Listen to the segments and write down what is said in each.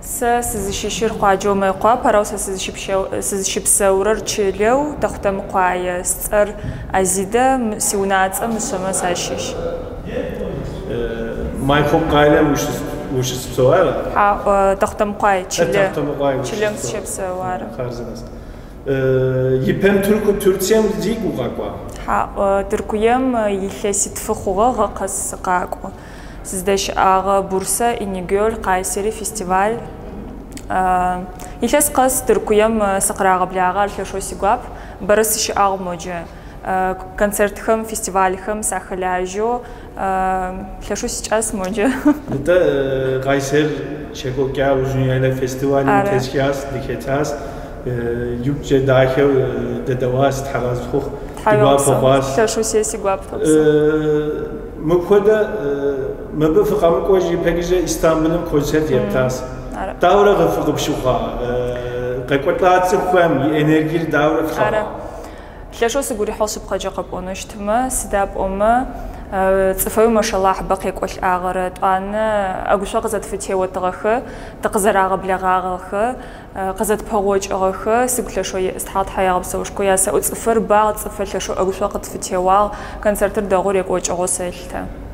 Сэ сызыщыщыр къуаджэу Мыекъуап, арэу сэ сызыщыпсэурэр чылэу Тэхъутэмыкъуае. Сцӏэр Азидэ, сиунацӏэ Мышъэмэ сащыщ. Майкоп къалэм ущыпсэу ара? Хьау, Тэхъутэмыкъуай, чылэ. Чылэм сыщэпсэу, ары. Хъарзынэс. Ипэм Тырку, Турцием зикӏ укъэкӏуа? Хьау, Тыркуем илъэситфы хъугъэ гъэ къэс сыкъакӏо. Сыздэщыӏагъэ Бурсэ, Инегёль, Кайсери фестиваль. Илъэс къэс Тыркуем сыкъырагъэблагъэ, ар лъэшэу сигуап. Бэрэ сыщыӏагъ моджэ. Концертхэм, фестивальхэм сахэлажьэу лъэшэу сикӏас моджэ. Нтӏэ, Къайсэр щекӏуэкӏа Узуняйла фестивалым тесхащ, дыхэтащ, игукӏэ дахэу дэдэуащ, тхьэразы хъух, ди гуапэ хъуащ. Лъэшэу се сигуап топсэ. Мыпхуэдэ мыбы фыкъэмыкӏуэж ипэкӏэ Истамбылым концерт ептащ. Дауэрэ фыкъыпщыхъуа? Къекӏуэлӏа цӏыхухэм и энергиер дауэрэ флъэгъуа? Лъэшэу сыгу рихьыгъ шъыпкъэкӏэ къэпӏонэу щытмэ, сыда пӏомэ цӏыфэуи машаллахь бэ къекӏолӏагъэр, етӏанэ ӏэгушъо къызэтфытеотыгъэхэ, тыкъызэрагъэблэгъагъэхэ, къызэтпэгъокӏыгъэхэ, сыгу лъэшэу еӏыстхьагъ, тхьаегъэпсэушхо ясэӏо. Цӏыфыр багъ, цӏыфыр лъэшэу ӏэгушъо къытфытеуагъ, концертыр дэгъоу рекӏокӏыгъэу сэлъытэ.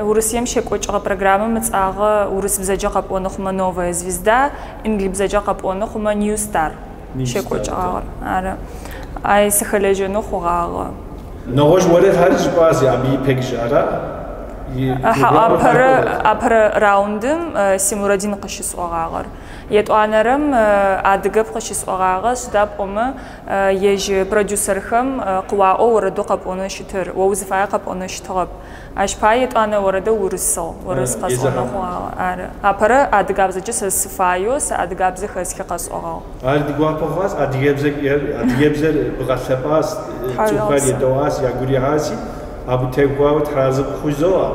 Урысыем щекӏокӏыгъэ программэм ыцӏагъэ урысыбзэкӏэ къэпӏоны хъумэ Новая звезда, инглыбзэкӏэ къэпӏоны хъумэ New Star щекӏокӏыгъагъэр. Ары. Ай сыхэлэжьэнэу хъугъагъэ. Нэгъуэщӏ уэрэдхэри жыпӏащ абы ипэкӏэ, ара? Апэрэ апэрэ раундым Си Мурадин къыщысӏогъагъэр. Етӏуанэрэм адыгэп къыщысӏогъагъэ, сыда пӏомэ ежь продюсерхэм къыуаӏоу орэдэу къэпӏонэу щытыр, о узыфае къэпӏонэу щытыгъэп. Ащ пае етӏуанэ орэдэу урысыгъ, урыс къэсӏонэу хъугъагъэ. Ары. Апэрэ адыгабзэкӏэ сэ сыфаеу, сэ адыгабзэ хэсхи къэсӏогъагъ. Ар ди гуапэ хъуащ, адыгэбзэр бгъэлъэпӏащ, цӏыхухэр едэӏуащ, ягу ирихьащи, абы теухуауэ тхьэразы пхужызоӏэ.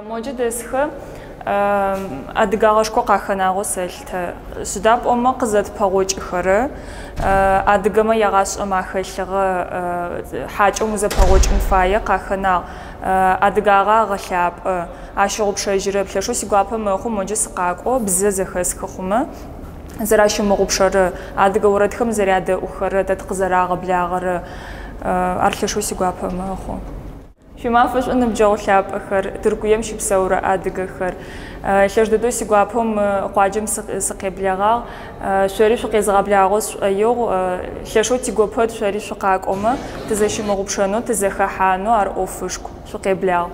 Моджэ дэсхэ адыгагъэшхо къахэнагъэу сэлъытэ. Сыда пӏомэ къызэтпэгъокӏыхэрэ адыгэмэ ягъашӏэм ахэлъыгъэ хьакӏэм узэпэгъокӏын фае къахэнагъ. Адыгагъэ агъэлъапӏэ, ащыгъупшэжьырэп. Лъэшэу сигуапэ мэхъу моджэ сыкъакӏо, бзэ зэхэсхы хъумэ, зэращымыгъупшэрэ, адыгэ орэдхэм зэрядэӏухэрэ, тэ тыкъызэрагъэблагъэрэ, ар лъэшэу сигуапэ мэхъу. Шъуимафэ шӏу ныбджэгъу лъапӏэхэр, Тыркуем щыпсэурэ адыгэхэр. Лъэш дэдэу сигуапэу мы къуаджэм сыкъеблэгъагъ. Шъори шъукъезгъэблагъэу сшӏоигъу. Лъэшэу тигопэт шъори шъукъакӏомэ, тызэщымыгъупшэнэу, тызэхэхьанэу ар ӏофышху. Шъукъеблагъ.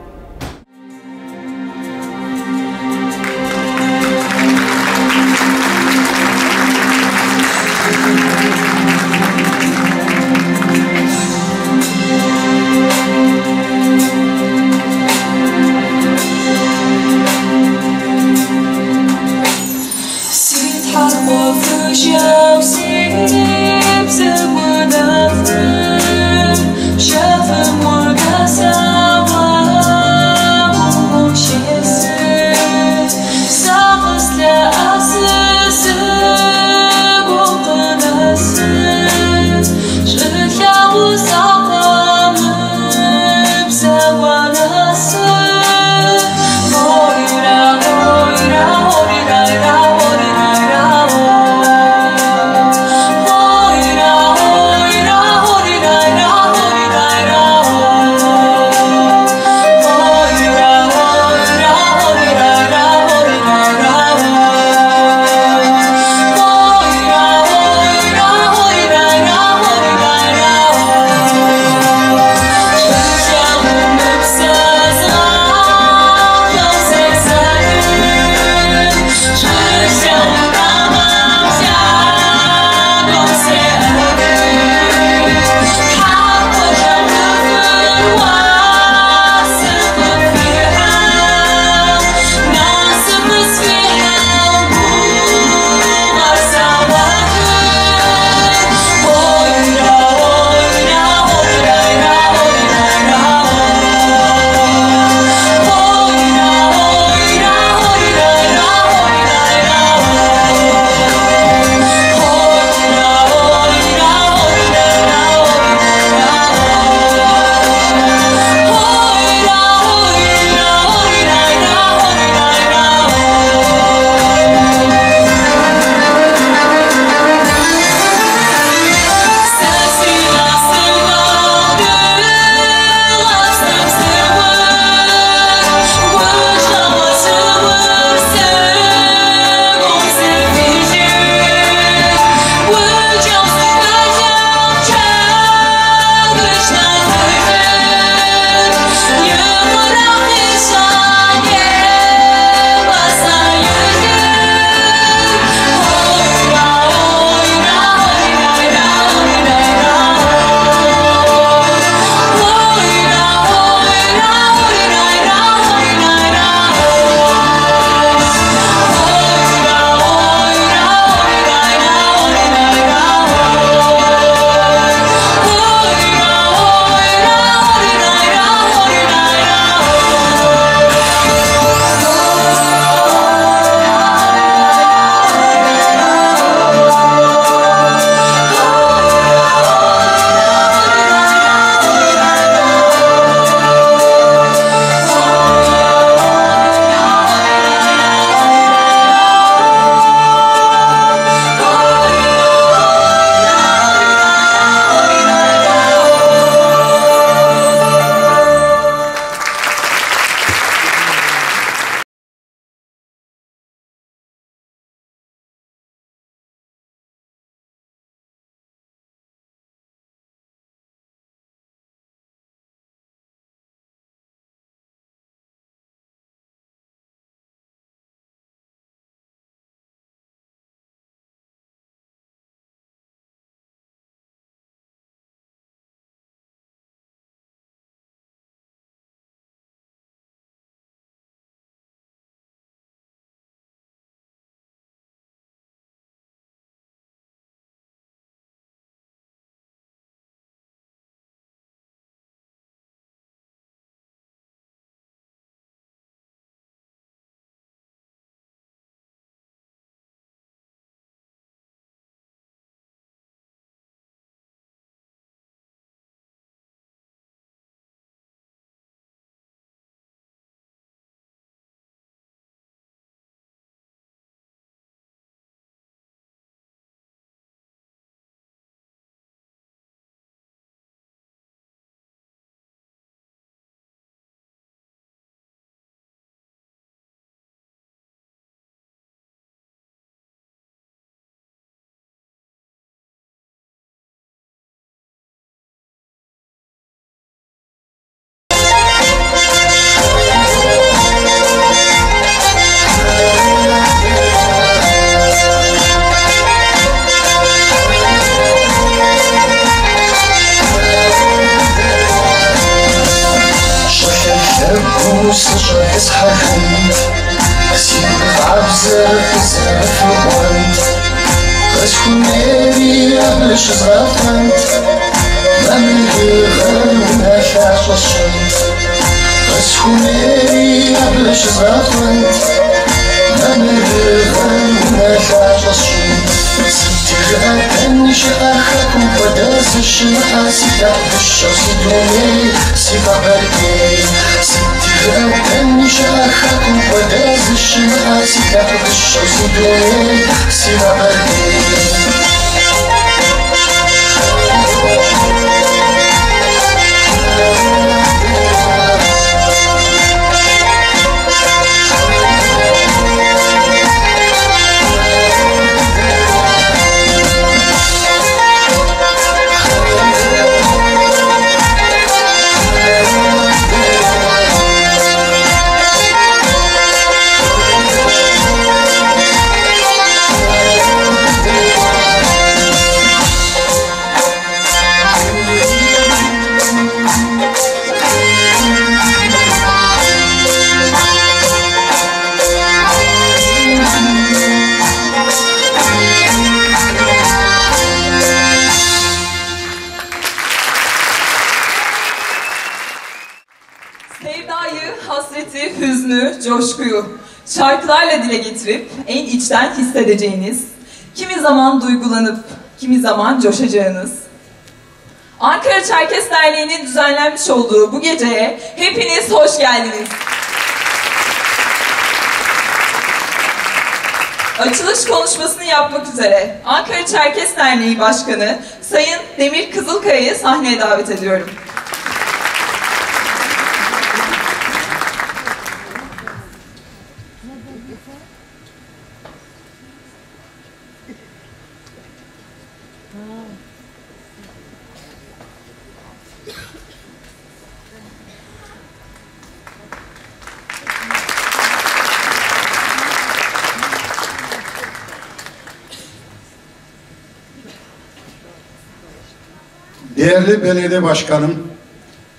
Сыщӏэтӏысхьэжынт, си гу къабзэр къызэмыфыгъуэнт, къысхуэмейри абы щызгъэфӏэнт, мамырыгъэр унэ лъащӏэ сщӏынт. Къысхуэмейри абы щызгъэфӏэнт, мамырыгъэр унэ лъащӏэ сщӏынт. Сыт жыӏэ дэни щыӏэ хэкум хуэдэ зыщымыӏэ си лъэпкъ дыщэу си дуней, си Къэбэрдей. Сыт жыӏэ дэни щыӏэ хэкум хуэдэ зыщымыӏэ си лъэпкъ дыщэу си дуней, си Къэбэрдей. Sevdayı, hasreti, hüznü, coşkuyu şarkılarla dile getirip en içten hissedeceğiniz, kimi zaman duygulanıp, kimi zaman coşacağınız. Ankara Çerkes Derneği'nin düzenlenmiş olduğu bu geceye hepiniz hoş geldiniz. Açılış konuşmasını yapmak üzere Ankara Çerkes Derneği Başkanı Sayın Demir Kızılkaya'yı sahneye davet ediyorum. Değerli belediye başkanım,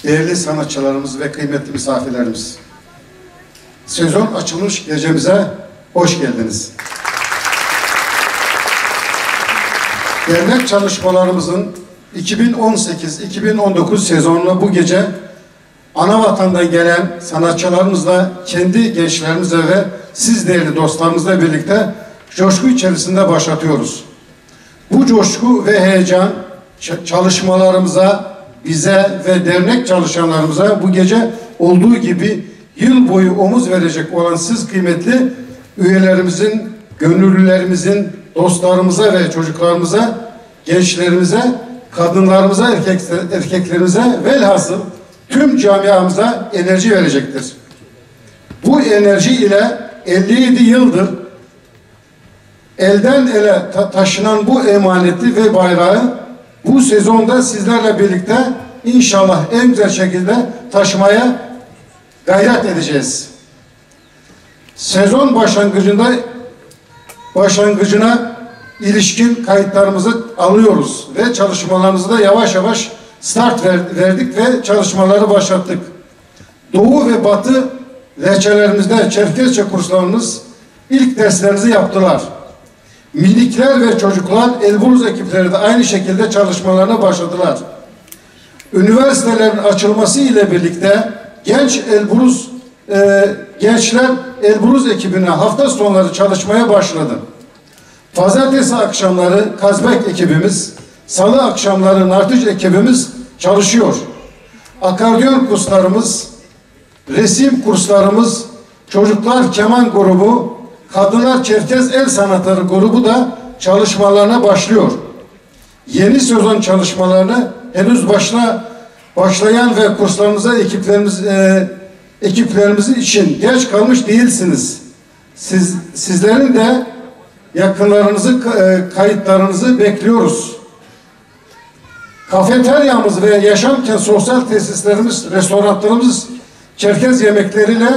değerli sanatçılarımız ve kıymetli misafirlerimiz. Sezon açılış gecemize hoş geldiniz. Dernek çalışmalarımızın 2018-2019 sezonunu bu gece ana vatandan gelen sanatçılarımızla, kendi gençlerimizle ve siz değerli dostlarımızla birlikte coşku içerisinde başlatıyoruz. Bu coşku ve heyecan çalışmalarımıza, bize ve dernek çalışanlarımıza bu gece olduğu gibi yıl boyu omuz verecek olan siz kıymetli üyelerimizin, gönüllülerimizin, dostlarımıza ve çocuklarımıza, gençlerimize, kadınlarımıza, erkeklerimize velhasıl tüm camiamıza enerji verecektir. Bu enerji ile 57 yıldır elden ele taşınan bu emaneti ve bayrağı bu sezonda sizlerle birlikte inşallah en güzel şekilde taşımaya gayret edeceğiz. Sezon başlangıcına ilişkin kayıtlarımızı alıyoruz ve çalışmalarımızı da yavaş yavaş start verdik ve çalışmaları başlattık. Doğu ve Batı lehçelerimizde Çerkezce kurslarımız ilk derslerimizi yaptılar. Minikler ve çocuklar Elburz ekipleri de aynı şekilde çalışmalarına başladılar. Üniversitelerin açılması ile birlikte gençler Elburz ekibine hafta sonları çalışmaya başladı. Pazartesi akşamları Kazbek ekibimiz, salı akşamları Nartıç ekibimiz çalışıyor. Akordeon kurslarımız, resim kurslarımız, çocuklar keman grubu, Kadınlar Çerkez El Sanatları grubu da çalışmalarına başlıyor. Yeni sezon çalışmalarını henüz başlayan ve kurslarımıza ekiplerimiz için geç kalmış değilsiniz. Sizlerin de yakınlarınızı, kayıtlarınızı bekliyoruz. Kafeteryamız ve Yaşamkent sosyal tesislerimiz, restoranlarımız Çerkez yemekleriyle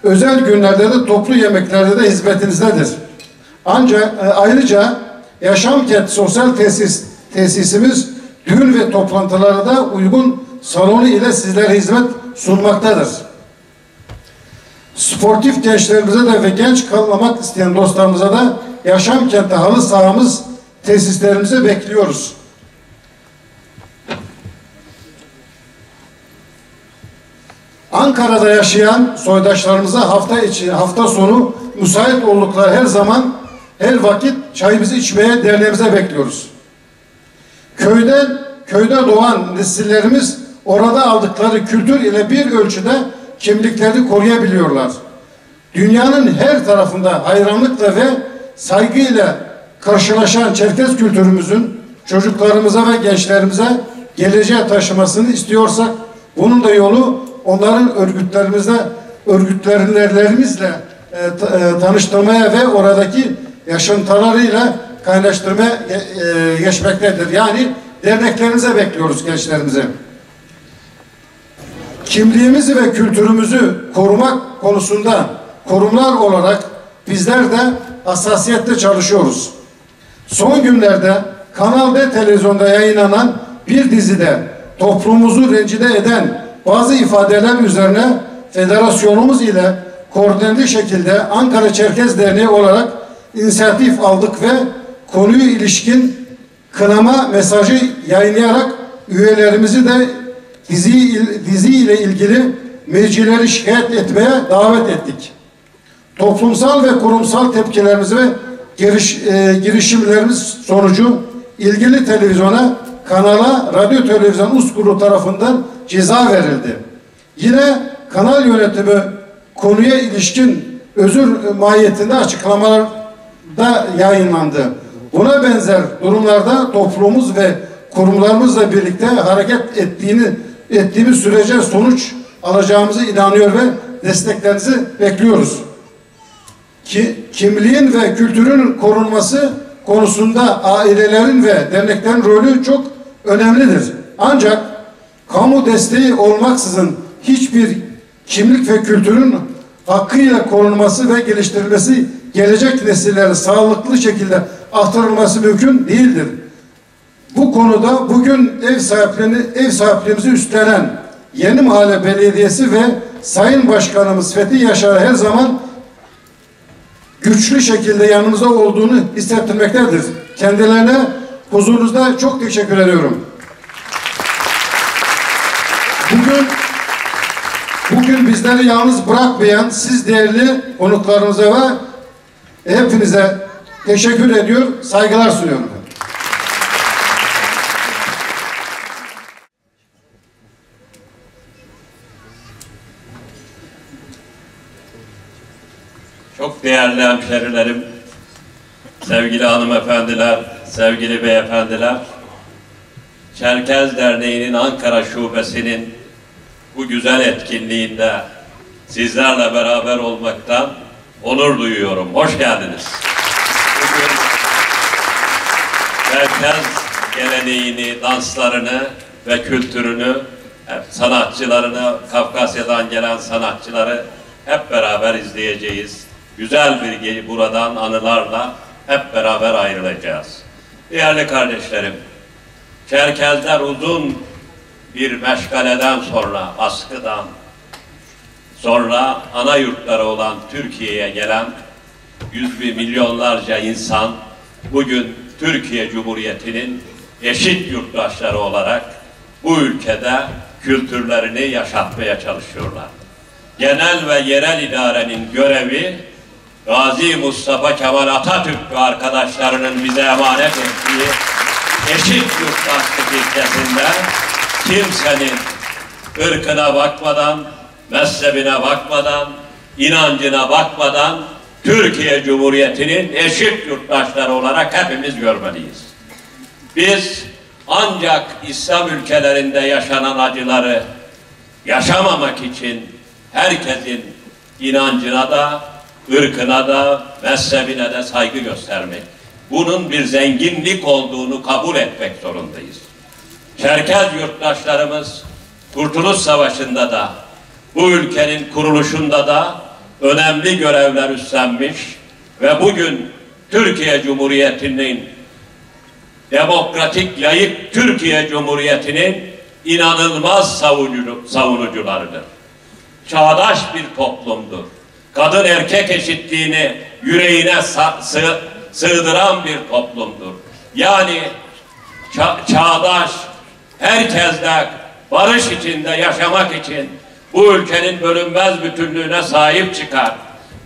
özel günlerde de toplu yemeklerde de hizmetinizdedir. Ancak ayrıca Yaşamkent sosyal tesisimiz düğün ve toplantılara da uygun salonu ile sizlere hizmet sunmaktadır. Sportif gençlerimize de ve genç kalmak isteyen dostlarımıza da Yaşam Kenti halı sahamız tesislerimize bekliyoruz. Ankara'da yaşayan soydaşlarımıza hafta içi, hafta sonu müsait oldukları her zaman, her vakit çayımızı içmeye derneğimize bekliyoruz. Köyde doğan nesillerimiz orada aldıkları kültür ile bir ölçüde kimliklerini koruyabiliyorlar. Dünyanın her tarafında hayranlıkla ve saygıyla karşılaşan Çerkez kültürümüzün çocuklarımıza ve gençlerimize geleceğe taşımasını istiyorsak bunun da yolu onların örgütlerimizle tanıştırmaya ve oradaki yaşantılarıyla kaynaştırmaya geçmektedir. Yani derneklerimize bekliyoruz gençlerimize. Kimliğimizi ve kültürümüzü korumak konusunda kurumlar olarak bizler de hassasiyetle çalışıyoruz. Son günlerde Kanal D televizyonda yayınlanan bir dizide toplumumuzu rencide eden bazı ifadeler üzerine federasyonumuz ile koordineli şekilde Ankara Çerkez Derneği olarak inisiyatif aldık ve konuyu ilişkin kınama mesajı yayınlayarak üyelerimizi de dizi ile ilgili mercileri şikayet etmeye davet ettik. Toplumsal ve kurumsal tepkilerimizi ve girişimlerimiz sonucu ilgili televizyona, kanala, radyo televizyon üst kurulu tarafından ceza verildi. Yine kanal yönetimi konuya ilişkin özür mahiyetinde açıklamalar da yayınlandı. Buna benzer durumlarda toplumumuz ve kurumlarımızla birlikte hareket ettiğimiz sürece sonuç alacağımızı inanıyor ve desteklerinizi bekliyoruz. Kimliğin ve kültürün korunması konusunda ailelerin ve derneklerin rolü çok önemlidir. Ancak kamu desteği olmaksızın hiçbir kimlik ve kültürün hakkıyla korunması ve geliştirilmesi gelecek nesillere sağlıklı şekilde aktarılması mümkün değildir. Bu konuda bugün ev sahipliğimizi üstlenen Yeni Mahalle Belediyesi ve Sayın Başkanımız Fethi Yaşar her zaman güçlü şekilde yanımızda olduğunu hissettirmektedir. Kendilerine huzurunuzda çok teşekkür ediyorum. Bugün bizleri yalnız bırakmayan siz değerli konuklarımıza ve hepinize teşekkür ediyor, saygılar sunuyorum. Çok değerli hemşerilerim, sevgili hanımefendiler, sevgili beyefendiler, Çerkez Derneği'nin Ankara Şubesi'nin bu güzel etkinliğinde sizlerle beraber olmaktan onur duyuyorum. Hoş geldiniz. Bugün Çerkez geleneğini, danslarını ve kültürünü, sanatçılarını, Kafkasya'dan gelen sanatçıları hep beraber izleyeceğiz. Güzel bir buradan anılarla hep beraber ayrılacağız. Değerli kardeşlerim, Çerkezler uzun bir meşgaleden sonra, baskıdan sonra ana yurtları olan Türkiye'ye gelen yüz bin milyonlarca insan bugün Türkiye Cumhuriyeti'nin eşit yurttaşları olarak bu ülkede kültürlerini yaşatmaya çalışıyorlar. Genel ve yerel idarenin görevi Gazi Mustafa Kemal Atatürk ve arkadaşlarının bize emanet ettiği eşit yurttaşlık ilkesinde kimsenin ırkına bakmadan, mezhebine bakmadan, inancına bakmadan Türkiye Cumhuriyeti'nin eşit yurttaşları olarak hepimiz görmeliyiz. Biz ancak İslam ülkelerinde yaşanan acıları yaşamamak için herkesin inancına da, ırkına da, mezhebine de saygı göstermek. Bunun bir zenginlik olduğunu kabul etmek zorundayız. Çerkez yurttaşlarımız Kurtuluş Savaşı'nda da, bu ülkenin kuruluşunda da önemli görevler üstlenmiş ve bugün Türkiye Cumhuriyeti'nin, demokratik laik Türkiye Cumhuriyeti'nin inanılmaz savunucularıdır. Çağdaş bir toplumdur. kadın erkek eşitliğini yüreğine sığdıran bir toplumdur. Yani çağdaş, herkesle barış içinde yaşamak için bu ülkenin bölünmez bütünlüğüne sahip çıkar.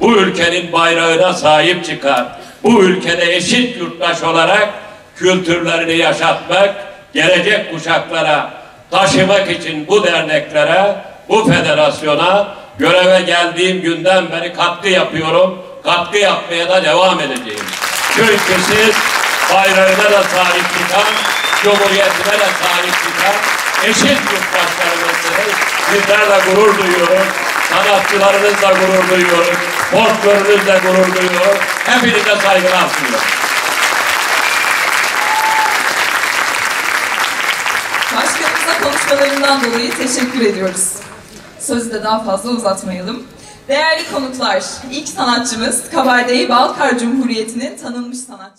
Bu ülkenin bayrağına sahip çıkar. Bu ülkede eşit yurttaş olarak kültürlerini yaşatmak, gelecek kuşaklara taşımak için bu derneklere, bu federasyona göreve geldiğim günden beri katkı yapıyorum. Katkı yapmaya da devam edeceğim. Çünkü siz bayrağına da sahip çıkan, cumhuriyetine de sahip çıkan eşit yurttaşlarımızsınız. Sizlerle gurur duyuyoruz. Sanatçılarınızla gurur duyuyoruz. Folklorunuzla gurur duyuyoruz. Hepinize saygılar sunuyorum. Başkanımıza konuşmalarından dolayı teşekkür ediyoruz. Sözü de daha fazla uzatmayalım. Değerli konuklar, ilk sanatçımız Kabardey Balkar Cumhuriyeti'nin tanınmış sanatçısı.